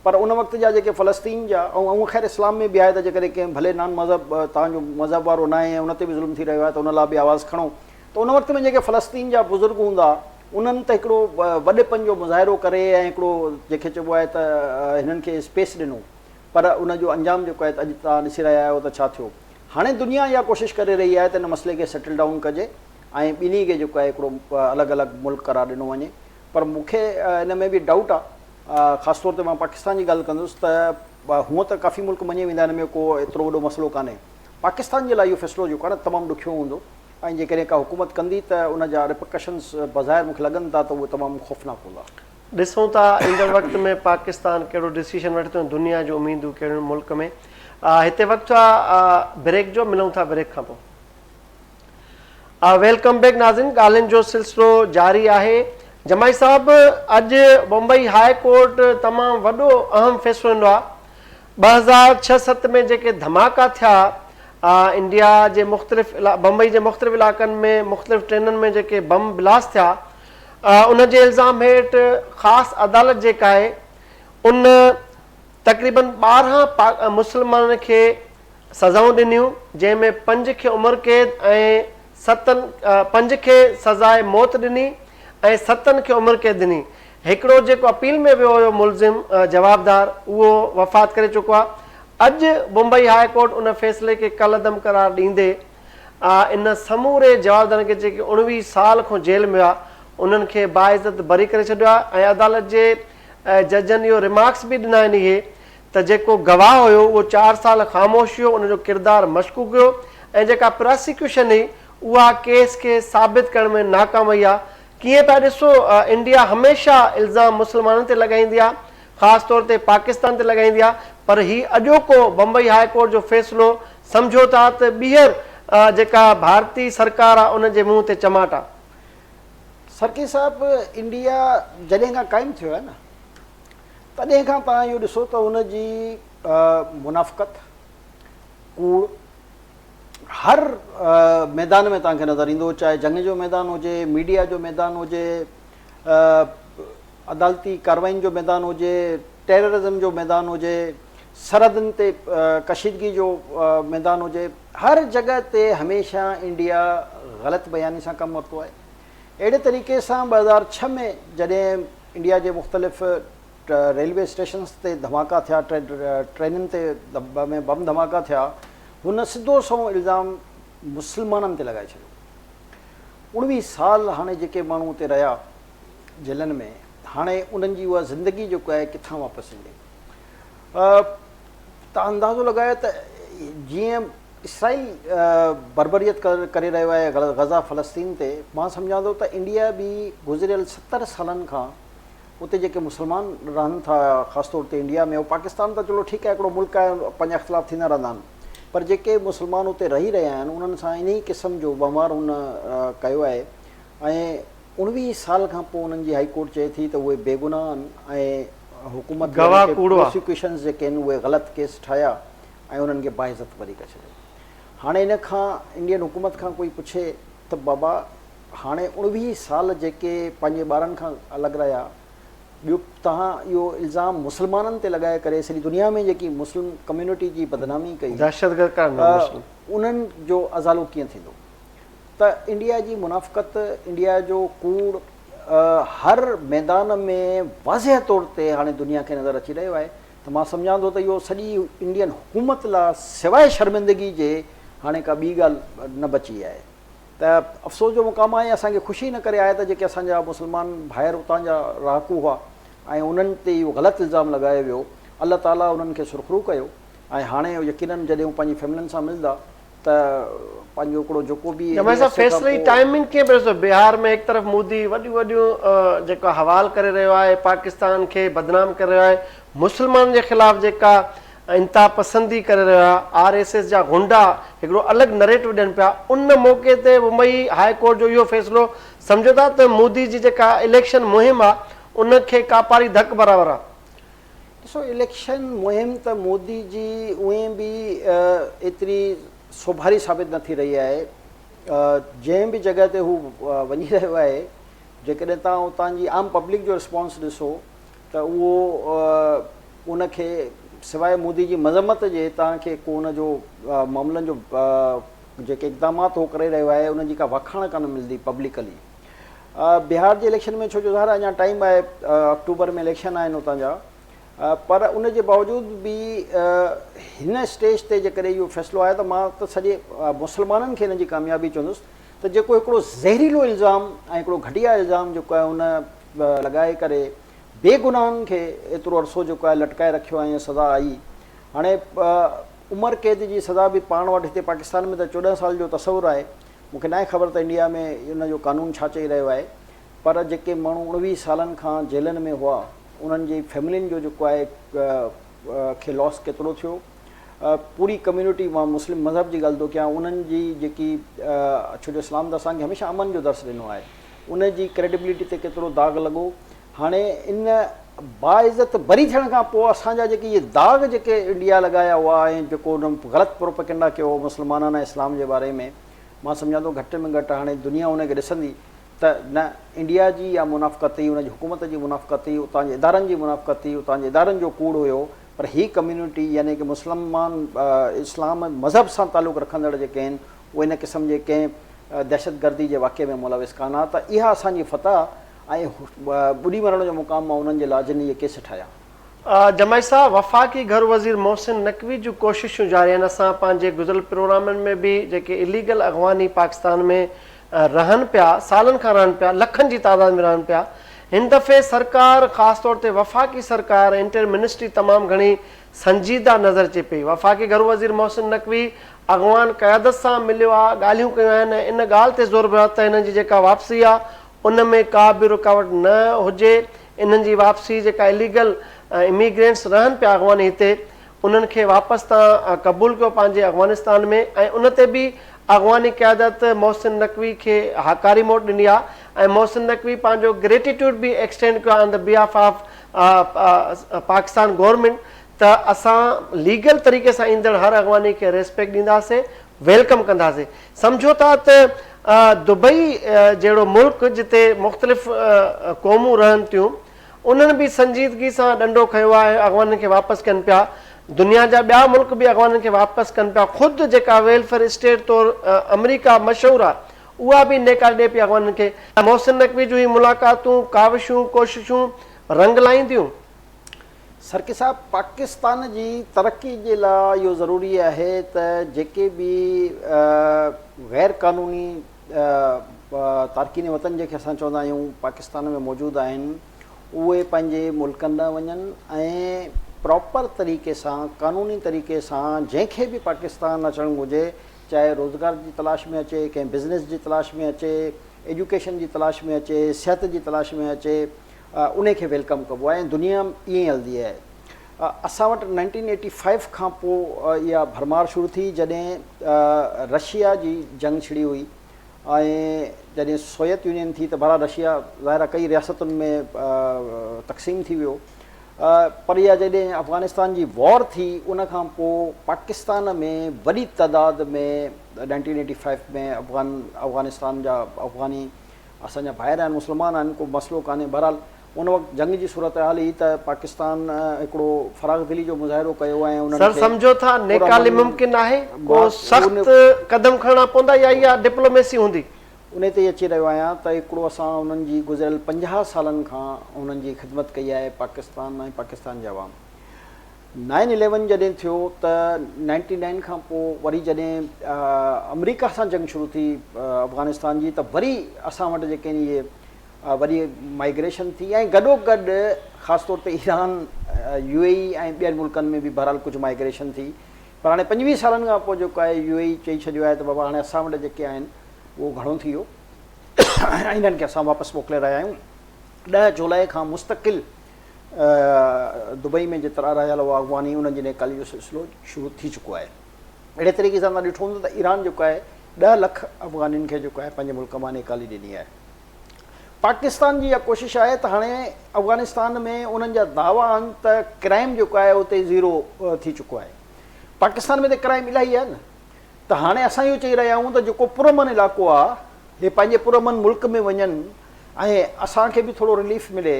B: پر ان وقت جا جيڪي فلسطين جا ۽ اهو خير اسلام ۾ به آهي ته جيڪڏهن ڪنهن ڀلي نان مذهب توهان جو مذهب وارو ناهي ۽ ان تي به ظلم ٿي رهيو آهي ته ان لاء به آواز کڻو ته ان وقت ۾ جيڪي فلسطين جا بزرگ هوندا انهن ته هڪڙو وڏپن جو مظاهرو ڪري ۽ هڪڙو جنهن کي چئبو آهي ته هنن کي اسپيس ڏنو پر ان جو انجام جيڪو آهي ته اڄ توهان ڏسي رهيا آهيو ته ڇا ٿيو هاڻي دنيا اها ڪوشش ڪري رهي آهي ته ان مسئلي کي سيٽل ڊائون ڪجي ۽ ٻنهي کي جيڪو آهي هڪڙو الڳ الڳ ملڪ قرار ڏنو وڃي پر مون کي ان ۾ به ڊائوٽ آهي خاص طور تي مان پاڪستان جي ڳالهه ڪندس ته هونء ته ڪافي ملڪ مڃي ويندا ان ۾ ڪو ايترو وڏو مسئلو ڪانهي. پاڪستان جي لاء اهو فيصلو جيڪو آهي نه تمام ڏکيو هوندو ۽ جيڪڏهن ڪا حڪومت ڪندي ته ان جا ريپرڪشنز بظاهر مون کي لڳن ٿا ته اهي تمام خوفناڪ هوندا.
A: ڏسون ٿا ايندڙ وقت ۾ پاڪستان ڪهڙو ڊسيشن وٺي ٿو ۽ دنيا جون اميدون ڪهڙيون ملڪ ۾. هتي وقت ٿيو آهي بريڪ جو ملون ٿا بريڪ کان پوء. Welcome back ناظرين ڳالهين جو سلسلو جاري آهي جماعي صاحب اڄ بمبئي هاء ڪورٽ تمام وڏو اهم فيصلو ڏنو آهي 2006 7 ۾ جيڪي ڌماڪا ٿيا انڊيا جي مختلف بمبئي جي مختلف علائقن ۾ مختلف ٽرينن ۾ جيڪي بم بلاسٽ ٿيا ان جي الزام هيٺ خاص عدالت جيڪا آهي ان تقريبن 12 مسلمانن کي سزائون ڏنيون، جنهن ۾ پنج کي عمر قيد ۽ ستن پنج کي سزاء موت ڏني ۽ ستن کي عمر قيد ڏني. هڪڙو جيڪو اپيل ۾ ويو هيو ملزم جوابدار اهو وفات ڪري چڪو آهي. اڄ بمبئي هاء ڪورٽ ان فيصلي کي ڪالعدم قرار ڏيندي ان سموري جوابدارن کي جيڪي 19 سال کان جيل ۾ هيا انهن کي باعزت بري ڪري ڇڏيو آهي ۽ عدالت جي ججن اهو ريمارڪس به ڏنا آهن اهي ته جيڪو گواهه هيو اهو چار سال خاموش هيو ان جو ڪردار مشڪوڪ هيو ۽ جيڪا پراسيڪيوشن هئي اها ڪيس کي ثابت ڪرڻ ۾ ناڪام وئي آهي ڪيئن پيا ڏسو انڊيا هميشه الزام مسلمانن تي لڳائيندي آهي خاص طور تي پاڪستان تي لڳائيندي آهي پر هي اڄوڪو بمبئي هاء ڪورٽ جو فيصلو سمجهو ٿا ته ٻيهر جيڪا ڀارتي سرڪار آهي ان جي منهن تي چماٽ آهي.
B: سرڪي صاحب انڊيا جڏهن کان قائم ٿيو آهي نه تڏهن کان توهان اهو ڏسو ته ان جي منافقت، ڪوڙ هر ميدان ۾ توهان کي نظر ايندو، چاهي جنگ جو ميدان هجي، ميڊيا جو ميدان هجي، عدالتي ڪارروائين جو ميدان هجي، ٽيررزم جو ميدان هجي، سرحدن تي ڪشيدگي جو ميدان هجي، هر جڳهه تي هميشه انڊيا غلط بياني سان ڪم ورتو آهي. اهڙي طريقي سان 2006 ۾ جڏهن انڊيا جي مختلف ريلوي اسٽيشنز تي ڌماڪا ٿيا، ٽرينن تي ۾ بم ڌماڪا ٿيا، هن سڌو سنئون الزام مسلمانن تي لڳائي ڇڏيو. 19 سال هاڻي جيڪي ماڻهو اتي رهيا جيلن ۾ هاڻي انهن جي اها زندگي جيڪو آهي ڪٿان واپس ايندي؟ تان اندازو لڳايو ته جيئن اسرائيل بربريت ڪري رهيو آهي غزه فلسطين تي، مان سمجهان ٿو ته انڊيا به گذريل 70 سالن کان اتي جيڪي مسلمان رهن ٿا خاص طور تي انڊيا ۾ پاڪستان ته چلو ٺيڪ آهي هڪڙو ملڪ آهي پنهنجا اختلاف ٿيندا رهندا آهن پر جيڪي مسلمان اتي رهي رهيا آهن انهن سان انهي قسم جو وهنوار هن ڪيو آهي ۽ 19 سال کان پوء انهن جي هائي ڪورٽ چئي ٿي ته اهي بيگناهه آهن ۽ حڪومت
A: گواهه ڪوڙو آهي.
B: پراسيڪيوشنز جيڪي آهن اهي غلط ڪيس ٺاهيا ۽ انهن کي باعزت بري ڪري ڇڏيو. هاڻي ان کان انڊين حڪومت کان ڪوئي پڇي ته بابا هاڻي 19 سال جيڪي پنهنجي ٻارن کان الڳ رهيا ٻيو توهان اهو الزام مسلمانن تي لڳائي ڪري سڄي دنيا ۾ جيڪي مسلم ڪميونٽي جي بدنامي ڪئي
A: دهشتگرد قرار ڏنو مسلم.
B: انهن جو ازالو ڪيئن ٿيندو؟ ته انڊيا جي منافقت، انڊيا جو ڪوڙ هر ميدان ۾ واضح طور تي هاڻي دنيا کي نظر اچي رهيو آهي ته مان سمجهان ٿو ته اهو سڄي انڊين حڪومت لا سواء شرمندگي جي هاڻي ڪا ٻي ڳالهه نه بچي آهي ته افسوس جو مقام آهي ۽ اسان کي خوشي ان ڪري آهي ته جيڪي اسان جا مسلمان ڀائر اتان جا رهاڪو هئا ۽ انهن تي اهو غلط الزام لڳايو ويو الله تعاليٰ انهن کي سرخرو ڪيو ۽ هاڻي يقينن جڏهن هو پنهنجي فيملين سان ملندا ته پنهنجو هڪڙو جيڪو به
A: جماعت صاحب فيصلي جي ٽائمنگ ڪيئن پيو ڏسو بهار ۾ هڪ طرف مودي وڏيون وڏيون جيڪو حوال ڪري رهيو آهي پاڪستان کي بدنام ڪري رهيو آهي مسلمانن جي خلاف جيڪا انتها پسندي ڪري رهيو آهي آر ايس ايس جا غنڊا هڪڙو الڳ نريٽو ڏين پيا ان موقعي تي ممبئي هاء ڪورٽ جو اهو فيصلو سمجهو ٿا ته مودي جي جيڪا اليڪشن مهم آهي ان کي ڪاپاري ڌڪ برابر آهي.
B: ڏسو اليڪشن مهم ته مودي جي اونئين به ايتري سوڀاري ثابت نه ٿي رهي آهي جنهن به جڳهه تي هو وڃي رهيو آهي جيڪڏهن توهان اتان جي عام پبلڪ جو رسپانس ڏسو ته اهو ان کي سواء مودي جي مذمت جي توهان کي ڪو ان جو معاملن جو جيڪي اقدامات هو ڪري رهيو آهي ان جي ڪا واکاڻ ڪانه ملندي پبلڪلي بهار جي اليڪشن ۾ ڇو جو ظاهر آهي اڃا ٽائيم آهي آڪٽوبر ۾ اليڪشن آهن اتان جا پر ان جي باوجود به هن اسٽيج تي جيڪڏهن اهو فيصلو آهي ته مان ته سڄي مسلمانن کي هن جي ڪاميابي چوندس ته جيڪو هڪڙو زهريلو الزام ۽ هڪڙو گهٽيا الزام جيڪو آهي ان لڳائي ڪري بي گناهن کي ايترو عرصو جيڪو آهي لٽڪائي رکيو ۽ سزا آئي هاڻي عمر قيد جي سزا به پاڻ وٽ هتي پاڪستان ۾ ته 14 سال جو تصور آهي مون کي ناهي خبر ته انڊيا ۾ ان جو قانون ڇا چئي رهيو آهي پر جيڪي ماڻهو 19 سالن کان جيلن ۾ هئا انهن جي فيملين جو جيڪو آهي کي لاس ڪيترو ٿيو پوري ڪميونٽي مان مسلم مذهب جي ڳالهه ٿو ڪيان انهن جي جيڪي ڇو جو اسلام ته اسان کي هميشه امن جو درس ڏنو آهي ان جي ڪريڊبلٽي تي ڪيترو داغ لڳو هاڻي ان باعزت بري ٿيڻ کان پوء اسان جا جيڪي اهي داغ جيڪي انڊيا لڳايا هئا ۽ جيڪو ان غلط پروپيگنڊا ڪيو هو مسلمانن ۽ اسلام جي باري ۾ مان سمجهان ٿو گهٽ ۾ گهٽ هاڻي دنيا ان کي ڏسندي ته نه انڊيا جي اها منافقت هئي ان جي حڪومت جي منافقت هئي اتان جي ادارن جي منافقت هئي اتان جي ادارن جو ڪوڙ هيو پر هي ڪميونٽي يعني ڪه مسلمان اسلام مذهب سان تعلق رکندڙ جيڪي آهن اهي ان قسم جي ڪنهن دهشتگردي جي واقعي ۾ ملوث ڪانه ها ته اها اسان جي فتح ۽ ٻڏي مرڻ جو مقام مان انهن جي لاء جن اهي ڪيس ٺاهيا.
A: جمعي صاحب، وفاقي گهرو وزير محسن نقوي جون ڪوششون جاري آهن، اسان پنهنجي گذريل پروگرامن ۾ به جيڪي اليگل اغواني پاڪستان ۾ رهن پيا، سالن کان رهن پيا، لکن جي تعداد ۾ رهن پيا، هن دفعي سرڪار خاص طور تي وفاقي سرڪار انٽر منسٽري تمام گهڻي سنجيده نظر اچي پئي، وفاقي گهرو وزير محسن نقوي اغوان قيادت سان مليو آ، ڳالهيون ڪيون آهن ۽ ان ڳالهه تي زور ڀريو آ ته هنن جي جيڪا واپسي آ ان ۾ ڪا به رڪاوٽ نه هجي، انهن جي واپسي جيڪا اليگل اميگرينٽس رهن پيا اغواني هتي انهن کي واپس تان قبول ڪيو پنهنجي اغوانستان ۾ ۽ ان تي به اغواني قيادت محسن نقوي کي هاڪاري موٽ ڏني آهي ۽ محسن نقوي پنهنجو گريٽيٽيوڊ به ايڪسٽينڊ ڪيو آهي on the behalf of Pakistan government ته اسان ليگل طريقي سان ايندڙ هر اغواني کي ريسپيڪٽ ڏينداسين welcome ڪنداسين. سمجهو ٿا ته دبئي جهڙو ملڪ جتي مختلف قومون رهن ٿيون انهن به سنجيدگي سان ڏنڊو کنيو آهي ۽ اغوانين کي واپس ڪن پيا. دنيا جا ٻيا ملڪ به اغوانين کي واپس ڪن پيا. خود جيڪا ويلفيئر اسٽيٽ طور آمريڪا مشهور آهي اها به نيڪالي ڏئي پئي اغوانين کي. محسن نقوي جون هي ملاقاتون، ڪاوشون، ڪوششون رنگ لائينديون؟
B: سرڪي صاحب پاڪستان جي ترقي جي لاء اهو ضروري آهي ته جيڪي به غير قانوني تارڪين وطن جنهن کي اسان چوندا آهيون پاڪستان ۾ موجود آهن اهي پنهنجي ملڪن ڏانهن وڃن ۽ پراپر طريقي سان قانوني طريقي سان جنهن کي به پاڪستان اچڻ گهرجي چاهي روزگار جي تلاش ۾ اچي ڪنهن بزنس جي تلاش ۾ اچي ايجوڪيشن جي تلاش ۾ اچي صحت جي تلاش ۾ اچي انهي کي welcome ڪبو آهي ۽ دنيا ائين ئي هلندي آهي. اسان وٽ نائنٽين ايٽي فائيو کان پوء اها ڀرمار شروع ٿي جڏهن رشيا جي جنگ ڇڙي هئي ۽ جڏهن سوويت يونين ٿي ته بهرحال رشيا ظاهر آهي ڪئي رياستن ۾ تقسيم ٿي ويو پر اها جڏهن افغانستان جي وار ٿي ان کان پوء پاڪستان ۾ وڏي تعداد ۾ nineteen eighty five ۾ Afghan Afghanistan جا افغاني اسان جا ڀائر آهن مسلمان آهن ڪو مسئلو ڪانهي بهرحال ان وقت جنگ جي صورتحال هئي ته پاڪستان هڪڙو فراخ دلي جو مظاهرو ڪيو ۽ انهن
A: سر
B: کي
A: سمجهو ٿا نيڪالي
B: پرامن
A: ممڪن آهي ڪو
B: مان
A: سخت قدم کڻڻا پوندا يا اها ڊپلوميسي هوندي؟
B: انهي تي ئي اچي رهيو آهيان ته هڪڙو اسان انهن جي گذريل 50 سالن کان انهن جي خدمت ڪئي آهي پاڪستان ۽ پاڪستان جي عوام نائن اليون جڏهن ٿيو ته نائنٽي نائن کان پوء وري جڏهن آمريڪا سان جنگ شروع ٿي افغانستان جي ته وري اسان وٽ جيڪي آهن اهي وري مائگريشن ٿي ۽ گڏو گڏ خاص طور تي ايران يو اي اي ۽ ٻين ملڪن ۾ به بهرحال ڪجهه مائگريشن ٿي پر هاڻي 25 سالن کان پوء جيڪو آهي يو اي اي چئي ڇڏيو آهي ته بابا هاڻي اسان وٽ جيڪي آهن اهو گهڻو ٿي ويو ۽ انهن کي اسان واپس موڪلي رهيا آهيون 10 جولاء کان مستقل دبئي ۾ جيترا رهيل هئا افغاني انهن جي نيڪالي جو سلسلو شروع ٿي چڪو آهي. اهڙي طريقي سان توهان ڏٺو هوندو ته ايران جيڪو آهي ڏهه لک افغانين کي جيڪو آهي پنهنجي ملڪ مان نيڪالي ڏني آهي. پاڪستان جي اها ڪوشش آهي ته هاڻي افغانستان ۾ انهن جا دعويٰ آهن ته ڪرائم جيڪو آهي اتي زيرو ٿي چڪو آهي. پاڪستان ۾ ته ڪرائم الاهي آهي نه ته هاڻي اسان اهو چئي رهيا آهيون ته جيڪو پرامن علائقو آهي هي پنهنجي پرامن ملڪ ۾ وڃن ۽ اسان کي به ٿورو رليف ملي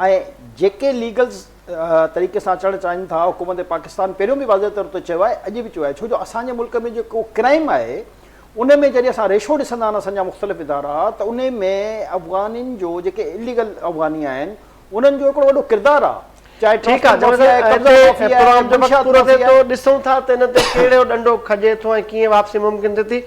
B: ۽ جيڪي ليگل طريقي سان اچڻ چاهين ٿا حڪومت پاڪستان پهريون به واضح طور تي چيو آهي اڄ به چيو آهي ڇو جو اسان جي ملڪ ۾ جيڪو ڪرائم آهي ان ۾ جڏهن اسان ريشو ڏسندا آهن اسان جا مختلف ادارا ته ان ۾ افغانين جو جيڪي اليگل افغاني آهن انهن جو هڪڙو وڏو ڪردار آهي چاهي
A: ٺيڪ آهي
B: ٽرانسپورٽ مافيا آهي قبضا مافيا آهي
A: پروگرام جو وقت
B: منشيات
A: پورو ٿئي
B: مافيا
A: ٿو
B: آهي.
A: ڏسون ٿا ته ان تي ڪهڙو ڏنڊو کڄي ٿو ۽ ڪيئن واپسي ممڪن ٿئي ٿي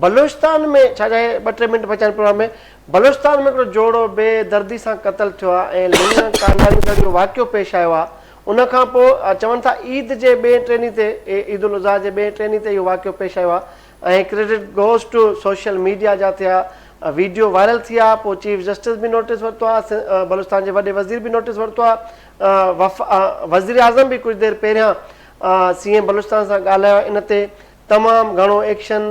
A: بلوچستان ۾ ڇا جا ٻه ٽي منٽ بچا آهن پروگرام ۾ بلوچستان ۾ هڪڙو جوڙو بي دردي سان قتل ٿيو آهي ۽ لڱ ڪانڊاريندڙ اهو واقعو پيش آيو آهي ان کان پوء چون ٿا عيد جي ٻئين ٽئين ڏينهن تي عيد الاضحيٰ جي ٻئين ٽئين ڏينهن تي اهو واقعو پيش آيو آهي ۽ credit goes to social media جا ٿيا ويڊيو وائرل ٿي آهي پوء چيف جسٽس به نوٽيس ورتو آهي بلوچستان جي وڏي وزير به نوٽيس ورتو آهي وزيراعظم به ڪجهه دير پهريان سي ايم بلوچستان سان ڳالهايو آهي ان تي تمام گهڻو ايڪشن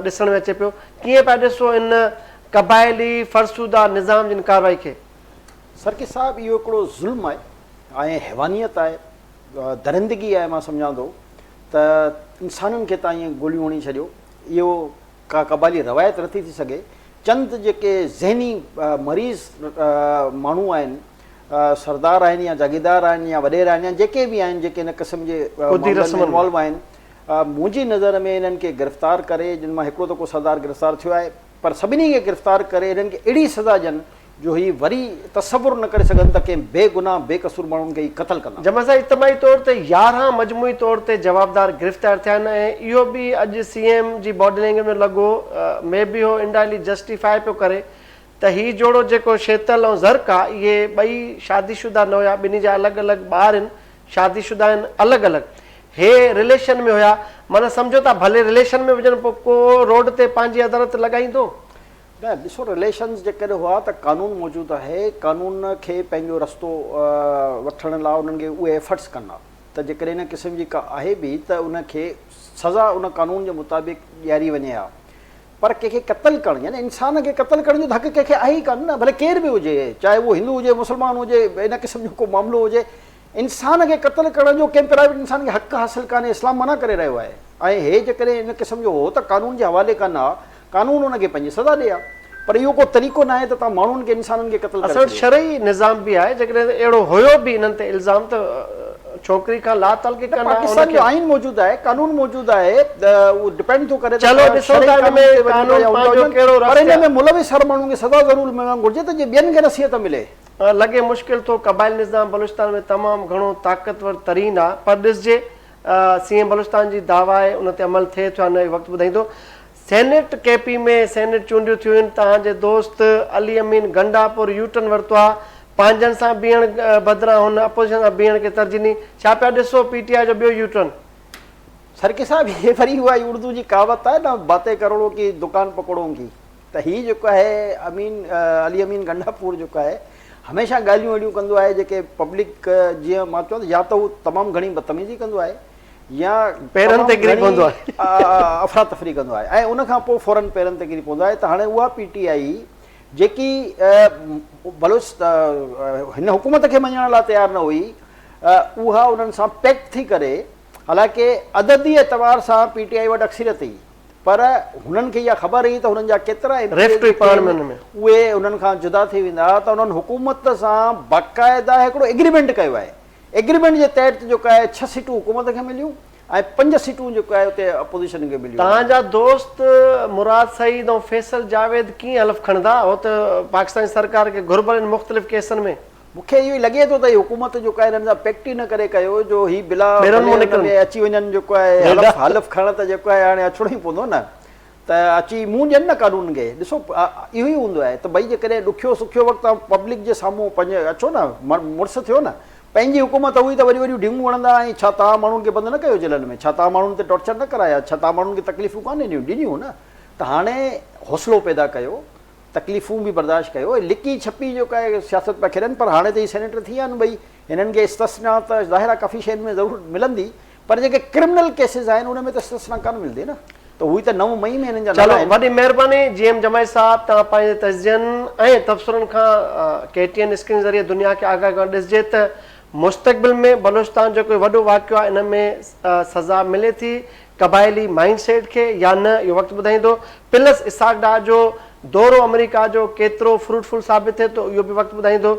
A: ڏسڻ ۾ اچي پيو. ڪيئن پيا ڏسو ان قبائلي فرسوده نظام جي ان ڪارروائي کي؟
B: سرڪي صاحب اهو هڪڙو ظلم آهي ۽ حيوانيت آهي درندگي آهي مان سمجهان ٿو ته انسانن کي تان ائين گوليون هڻي ڇڏيو اهو ڪا قبائلي روايت نٿي ٿي سگهي چند جيڪي ذهني مريض ماڻهو آهن سردار آهن يا جاگيردار آهن يا وڏيرا آهن يا جيڪي به آهن جيڪي ان قسم جي معاملن ۾ انوالو آهن منهنجي نظر ۾ انهن کي گرفتار ڪري جن مان هڪڙو ته ڪو سردار گرفتار ٿيو آهي پر سڀني کي گرفتار ڪري انهن کي اهڙي سزا ڏين جو هي وري تصور نه ڪري سگهن ته ڪنهن بي گناهه بي قصور ماڻهن کي هي قتل ڪندا.
A: جمع سان اجتماعي طور تي 11 مجموعي طور تي جوابدار گرفتار ٿيا آهن ۽ اهو به اڄ سي ايم جي باڊي لينگويج ۾ لڳو مي بي هو انڊائريڪٽلي جسٽيفائي پيو ڪري ته هي جوڙو جيڪو شيتل ۽ زرق آ اهي ٻئي شادي شده نه هيا ٻنهي جا الڳ الڳ ٻار آهن شادي شده آهن الڳ الڳ هي رليشن ۾ هيا معنيٰ سمجهو ٿا ڀلي رليشن ۾ هجن پوء ڪو روڊ تي پنهنجي عدالت لڳائيندو.
B: نه ڏسو رليشنز جيڪڏهن هئا ته قانون موجود آهي قانون کي پنهنجو رستو وٺڻ لاء انهن کي اهي ايفرٽس ڪرڻا ته جيڪڏهن ان قسم جي ڪا آهي به ته ان کي سزا ان قانون جي مطابق ڏياري وڃي ها پر ڪنهن کي قتل ڪرڻ يعني انسان کي قتل ڪرڻ جو ته حق ڪنهن کي آهي ئي ڪانه نه ڀلي ڪير به هجي چاهي اهو هندو هجي مسلمان هجي ان قسم جو ڪو معاملو هجي انسان کي قتل ڪرڻ جو ڪنهن پرائيويٽ انسان کي حق حاصل ڪانهي اسلام منع ڪري رهيو آهي ۽ هي جيڪڏهن ان قسم جو هو ته قانون جي حوالي ڪن ها قانون ان کي پنهنجي سزا ڏي ها پر اهو ڪو طريقو ناهي ته توهان ماڻهن کي انسانن کي قتل ڪري
A: اسان وٽ
B: ڇڏيو.
A: شرعي نظام به آهي جيڪڏهن اهڙو هيو به انهن تي الزام ته ڇوڪري کان لاتعلقي
B: نه
A: ڪن ها ان
B: پاڪستان
A: کي.
B: جو آئين موجود آهي قانون موجود آهي اهو ڊپينڊ ٿو ڪري ته
A: چلو
B: توهان
A: ڏسون
B: شرعي
A: ٿا ان
B: قانون
A: ۾
B: تي وڃو ٿا
A: قانون
B: يا ان تي
A: پنهنجو
B: وڃو
A: ڪهڙو
B: پر
A: رستي
B: ان ۾ ملوث هر ماڻهو کي سزا ضرور ملڻ گهرجي ته جيئن ٻين کي نصيحت ملي.
A: لڳي مشڪل ٿو قبائلي نظام بلوچستان ۾ تمام گهڻو طاقتور ترين آ پر ڏسجي سي ايم بلوچستان جي دعويٰ آهي ان تي عمل ٿئي ٿو يا نه اهو وقت ٻڌائيندو. سينيٽ ڪي پي ۾ سينيٽ چونڊيون ٿيون آهن توهان جي دوست علي امين گنڊاپور يوٽرن ورتو آ پنهنجن سان بيهڻ بدران هن اپوزيشن سان بيهڻ کي ترجيح ڏني ڇا پيا ڏسو پي ٽي آء جو ٻيو يوٽرن.
B: سرڪي صاحب هي وري اها ئي اردو جي ڪهاوت آهي نه باتين ڪروڙون ڪي دڪان پڪوڙون ڪي ته هي جيڪو آهي امين علي امين گنڊاپور جيڪو آهي هميشه ڳالهيون اهڙيون ڪندو آهي جيڪي پبلڪ جيئن مان چوان ته يا ته هو تمام گهڻي بدتميزي ڪندو آهي يا
A: پيرن تي ڪري پوندو آهي
B: افراتفري ڪندو آهي ۽ ان کان پوء فورن پيرن تي ڪري پوندو آهي ته هاڻي اها پي ٽي آئي جيڪي بلوچ هن حڪومت کي مڃڻ لاء تيار نه هئي اها انهن سان پيڪٽ ٿي ڪري حالانڪه عددي اعتبار سان پي ٽي آئي وٽ اڪثريت هئي پر هنن کي اها خبر هئي ته هنن جا ڪيترا ايم پي ايز جيڪي آهن اهي انهن کان جدا ٿي ويندا ته انهن حڪومت سان باقاعده هڪڙو ايگريمينٽ ڪيو آهي ايگريمينٽ جي تحت جيڪو آهي ڇهه سيٽون حڪومت کي مليون ۽ پنج سيٽون جيڪو آهي اتي اپوزيشن کي مليون.
A: توهان جا دوست مراد سعيد ۽ فيصل جاويد ڪيئن حلف کڻندا؟ هو ته پاڪستاني سرڪار کي گهربل آهن مختلف ڪيسن ۾.
B: مون کي اهو ئي لڳي ٿو ته هي حڪومت جيڪو آهي هنن سان پيڪٽ ئي نه ڪري ڪيو جو هي بلا
A: ٻيرن
B: ڀلي
A: مون
B: ان
A: نڪرن.
B: ۾ اچي وڃن جيڪو آهي حلف حلف کڻڻ ته جيڪو آهي هاڻي اچڻو ئي پوندو نه ته اچي منهن ڏين نه قانون کي ڏسو اهو ئي هوندو آهي ته ڀئي جيڪڏهن ڏکيو سکيو وقت آهي پبلڪ جي سامهون پنهنجي اچو نه مڙس ٿيو نه پنهنجي حڪومت هئي ته وڏيون وڏيون ڍينگون هڻندا ۽ ڇا توهان ماڻهن کي بند نه ڪيو جيلن ۾ ڇا توهان ماڻهن تي ٽارچر نه ڪرايا ڇا توهان ماڻهن کي تڪليفون ڪانه ڏنيون ڏنيون نه ته هاڻي حوصلو پيدا ڪيو تڪليفون به برداشت ڪيو ۽ لڪي ڇپي جيڪا آهي سياست پيا کيڏن پر هاڻي ته هي سينيٽر ٿي ويا آهن ٻئي هنن کي استثنا ته ظاهر آهي ڪافي شين ۾ ضرور ملندي پر جيڪي ڪرمنل ڪيسز آهن ان ۾ ته استثنا ڪانه ملندي نه ته هو ته 9 مئي ۾ هنن جا
A: چلو
B: نالا آهن.
A: وڏي مهرباني جي ايم جماعي صاحب توهان پنهنجي تجزين ۽ تبصرن کان ڪي ٽي اين اسڪرين ذريعي دنيا کي آگاهه ڪيو ڏسجي ته مستقبل ۾ بلوچستان جو ڪوئي وڏو واقعو آهي ان ۾ سزا ملي ٿي قبائلي مائنڊ سيٽ کي يا نه اهو وقت ٻڌائيندو پلس اسحاق ڊار جو دورو آمريڪا جو ڪيترو فروٽ فل ثابت ٿئي ٿو اهو به وقت ٻڌائيندو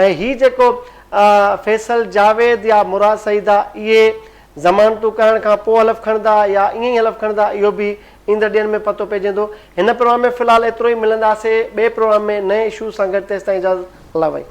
A: ۽ هي جيڪو فيصل جاويد يا مراد سعيد آ اهي ضمانتون ڪرڻ کان پوء حلف کڻندا يا ائين ئي حلف کڻندا اهو به ايندڙ ڏينهن ۾ پتو پئجندو. هن پروگرام ۾ في الحال ايترو ئي ملنداسي ٻئي پروگرام ۾ نئين اشوز سان گڏ تيستائين اجازت الله وحي.